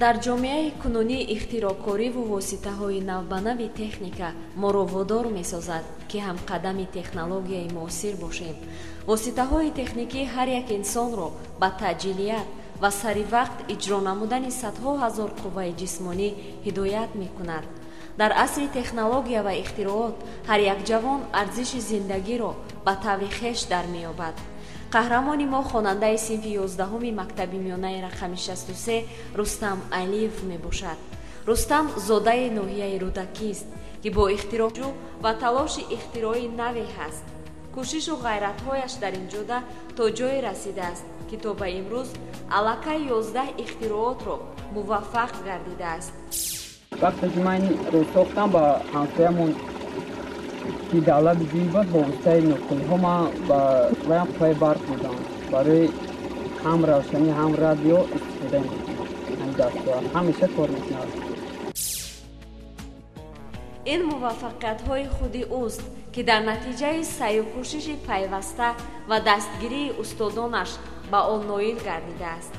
Дар ҷомеаи кунунӣ ихтироъкориву воситаҳои навбанави техника моро водор месозад, ки ҳамқадами технологияи муосир бошем. Воситаҳои техникӣ ҳар як инсонро ба таъҷилият ва сари вақт иҷро намудани садҳо ҳазор қувваи ҷисмонӣ ҳидоят мекунад. Дар асри технология ва ихтироот ҳар як ҷавон арзиши зиндагиро ба таври хеш дар меёбад. Қаҳрамони мо хонандаи синфи 11-уми мактаби миёнаи рақами 63 Рустам Алиев мебошад. Рустам зодаи ноҳияи Рӯдакист, ки бо ихтироъҷӯ ва талоши ихтирои наве ҳаст. Кӯшишу ғайратҳояш дар ин ҷода то ҷое расидааст, ки то ба имрӯз аллакай 11 ихтироотро муваффақ гардидааст. Вақте ки ман инро сохтам, ба ҳамсоямон, ки давлат ҷӯй буд, бо воситаи нуқтаҳо ман ба ваям қувваи барқ будам. Барои ҳам равшанӣ, ҳам радио истифода мекунам. Ҳамин дастгоҳ ҳамеша кор мекунад. Ин муваффақиятҳои худи ӯст, ки дар натиҷаи саъю кӯшиши пайваста ва дастгирии устодонаш ба он ноил гардидааст.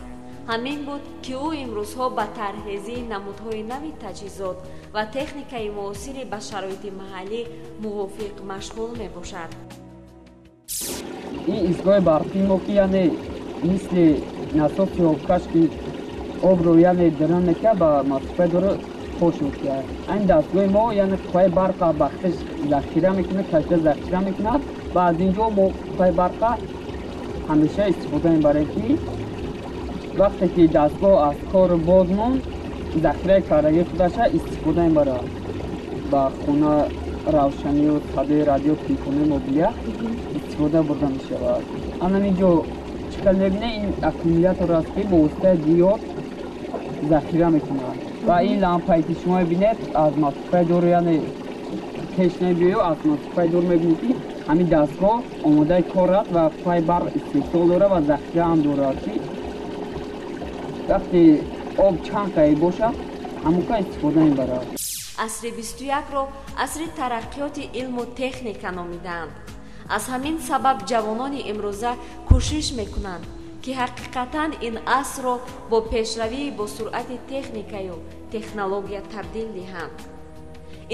Ҳамин буд, ки ӯ имрӯзҳо ба тарҳрезии намудҳои нави таҷҳизот ва техникаи муосири ба шароити маҳаллӣ мувофиқ машғул мебошад. Ин истгоҳи барқии мо, ки яъне мисли насоси обкаш, ки обро яъне дарун мекунад, ба масофаи дур пош мекунад. Ин дастгоҳи мо яъне қувваи барқа ба хеш захира мекунад, кашида захира мекунад ва аз ин ҷо мо қувваи барқа ҳамеша истифода мебарем, ки вақте ки дастгоҳ аз кор боз монд, захираи кардагии худаша истифода мебарад. Ба хона равшанию садои радио, телефони мобилия истифода бурда мешавад. Анам ин ҷо чӣ хел мебинед, ин аккумулятор аст, ки бо воситаи диод захира мекунад. Ва ин лампае, ки шумо мебинед, аз масофаи дур, яъне пеш набиёю, аз масофаи дур мебинед, ки ҳамин дастгоҳ омодаи кор аст ва қувваи барқ истеҳсол дорад ва захира ҳам дорад, ки вақте об чанд қай бошад, ҳамон қай истифода мебарад. Асри 21-ро асри тараққиёти илму техника номидаанд. Аз ҳамин сабаб ҷавонони имрӯза кӯшиш мекунанд, ки ҳақиқатан ин асрро бо пешравии босуръати техникаю технология табдил диҳанд.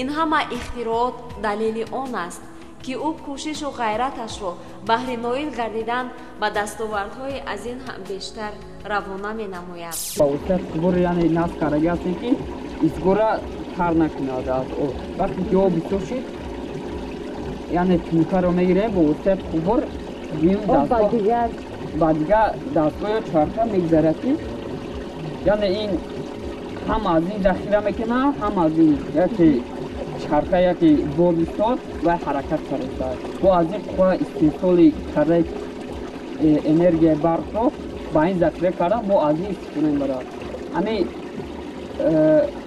Ин ҳама ихтироот далели он аст, ки ӯ кӯшишу ғайраташро баҳри ноил гардидан ба дастовардҳои аз ин ҳам бештар равона менамояд. Ба воситаи қубур яъне насб кардагӣ ҳастем, ки истгоҳра тар накунад аз об. Вақте ки об бисёр шуд, яъне тунукаро мегирем, бо воситаи қубур ба дигар дастгоҳ ё чарха мегузарад, ки яъне ин ҳам аз ин захира мекунад, ҳам аз ин яке чарха, яке боз истод ва ҳаракат карда. Бо аз ин қувва истеҳсоли кардаи энергияи барқро ба ин захира карда, мо аз ин истифода мебарад. Ҳамин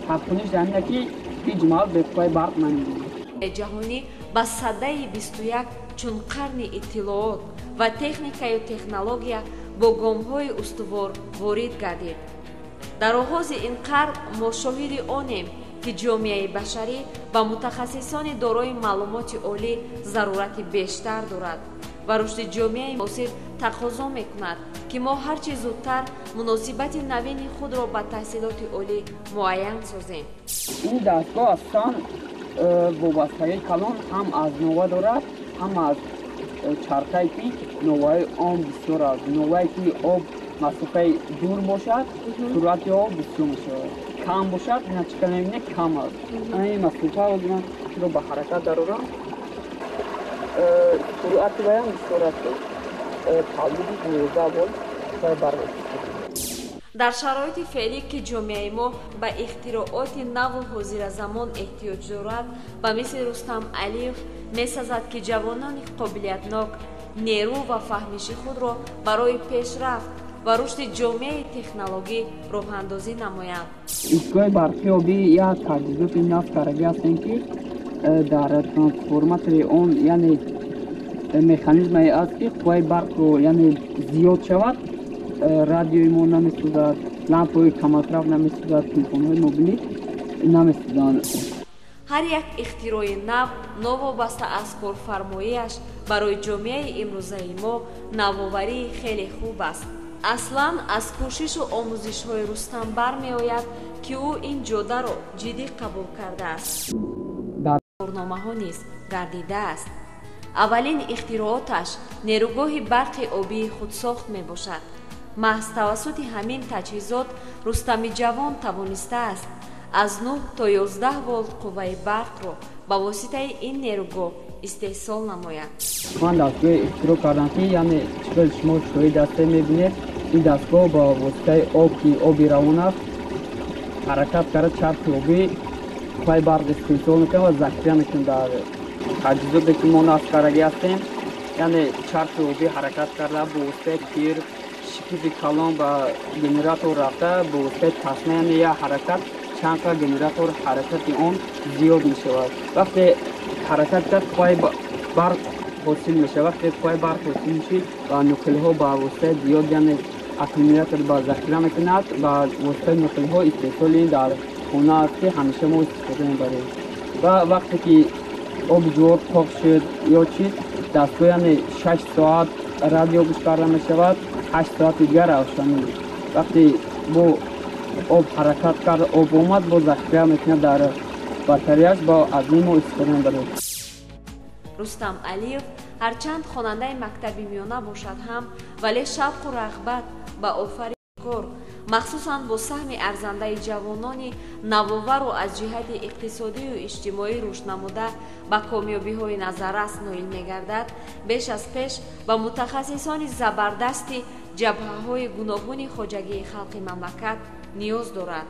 ҳаққуниш ҳамина, ки ҳеҷ маҳал бе қувваи барқ намемонад. Ҷаҳонӣ ба садаи 21 чун қарни иттилоот ва техникаю технология бо гомҳои устувор ворид гардид. Дар оғози ин қарн мо шоҳиди онем, ки ҷомеаи башарӣ ба мутахассисони дорои маълумоти олӣ зарурати бештар дорад ва рушди ҷомеаи муосир тақозо мекунад, ки мо ҳарчи зудтар муносибати навини худро ба таҳсилоти олӣ муайян созем. Ин дастгоҳ асосан вобастагии калон ҳам аз нова дорад, ҳам аз чархае, ки новаи он бисёр аст. Новае, ки об масофаи дур бошад, суръати об бисёр мешавад. Кам бошад, ина чӣ кал мебинед, кам аст. Ин масофа ман ро ба ҳаракат дарорам, суръати ваям бисёр аст, тавлиди 12 вольт қувваи барқ. Дар шароити феълӣ, ки ҷомеаи мо ба ихтирооти наву ҳозиразамон эҳтиёҷ дорад, ба мисли Рустам Алиев месазад, ки ҷавонони қобилиятнок нерӯ ва фаҳмиши худро барои пешрафт ва рушди ҷомеаи технологӣ роҳандозӣ намоянд. Истгоҳи барқи обӣ як таҷҳизоти насб кардагӣ ҳастем, ки дар трансформатори он яъне механизмае аст, ки қувваи барқро яъне зиёд шавад, радиои мо намесӯзад, лампаҳои каматраф намесӯзад, телефонҳои мобилӣ намесӯзанд. Ҳар як ихтирои нав новобаста аз корфармоиаш барои ҷомеаи имрӯзаи мо навоварии хеле хуб аст. Аслан аз кӯшишу омӯзишҳои Рустам бармеояд, ки ӯ ин ҷодаро ҷиддӣ қабул кардааст. Корномаҳо низ гардидааст. Аввалин ихтирооташ нерӯгоҳи барқи обии худсохт мебошад. Маҳз тавассути ҳамин таҷҳизот Рустами ҷавон тавонистааст аз 9 то 11 волт қувваи барқро ба воситаи ин нерӯгоҳ истеҳсол намояд. Ман дастгоҳе ихтироъ кардам, ки яъне чӣ хел шумо шоҳид ҳастед, мебинед, ин дастгоҳ ба воситаи об, ки оби равон аст, ҳаракат карда, чархи обӣ қувваи барқ истеҳсол мекунад ва захира мекунад дар таҷҳизоте, ки мо насб кардагӣ ҳастем. Яъне чархи обӣ ҳаракат карда, бо воситаи тир, шикифи калон ба генератор рафта, бо воситаи тасма, яъне як ҳаракат чанд қа генератор ҳаракати он зиёд мешавад. Вақте ҳаракат кард, қувваи барқ ҳосил мешавад. Вақте қувваи барқ ҳосил мешид, ба нуқилҳо ба воситаи зиёд, яъне аккумулятор ба захира мекунад, ба воситаи нуқилҳо истеҳсоли дар хона аст, ки ҳамеша мо истифода мебарем. Ва вақте ки оби ҷувор тоқ шуд ё чиз, дастгоҳ яъне 6 соат радио гӯш карда мешавад, 8 соати дигар равшанӣ. Вақте бо об ҳаракат кард, об омад, бо захира мекунад дар батареяш, бо аз ин мо истифода мебарем. Рустам Алиев ҳарчанд хонандаи мактаби миёна бошад ҳам, вале шавқу рағбат ба офарикор, махсусан бо саҳми арзандаи ҷавонони навовару аз ҷиҳати иқтисодию иҷтимоӣ рушд намуда, ба комёбиҳои назаррас ноил мегардад, беш аз пеш ба мутахассисони забардасти ҷабҳаҳои гуногуни хоҷагии халқи мамлакат ниёз дорад.